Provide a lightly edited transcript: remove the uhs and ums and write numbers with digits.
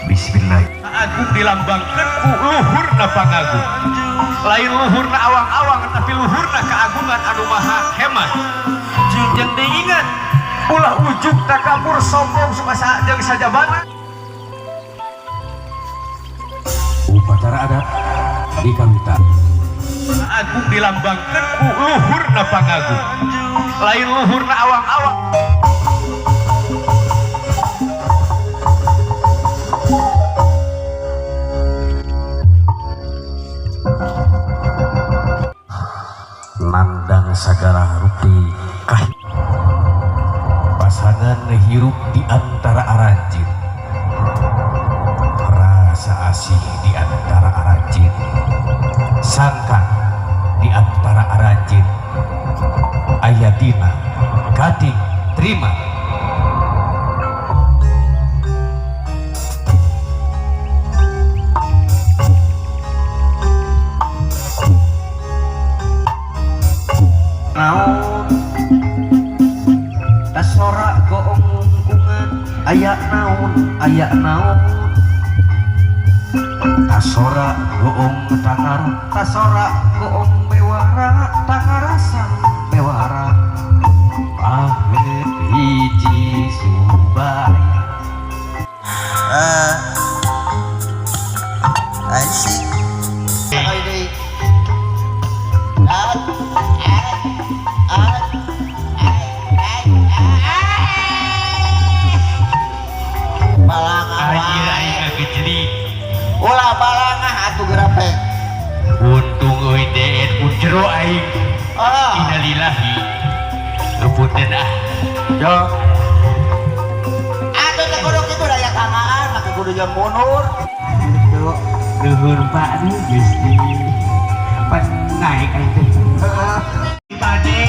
Bismillah. Agung dilambangkan ku luhurna pangagung. Lain luhurna awang-awang tapi luhurna keagungan anu maha hemat. Jeung diingat ulah ujug takabur sombong supaya jeung sajabana. Upacara adat di Kawitan. Agung dilambangkan ku luhurna pangagung. Lain luhurna awang-awang. Nandang sagala rupi kah pasangan hirup di antara aranjeun, rasa asih di antara aranjeun, sangkan di antara aranjeun, aya dina gading terima. Naon tasora goong ungkungan aya naon aya naon tasora goong tangar tasora goong bewara tangarasa bewara Pahet hiji subaya. Asik. Ini. Balangah Anjir wae. Aing ngagejlik. Ulah balangah atuh gerapek. Untung euy deet ku jero aing. Ah, Innalillahi. Ngapunten ah. yo. Atuh teh kudu kitu daya kangaan, maka kudu jeung mundur. Gitu. Nuhun Pak nih Gusti. Pan naik aing teh. Heeh. Bade.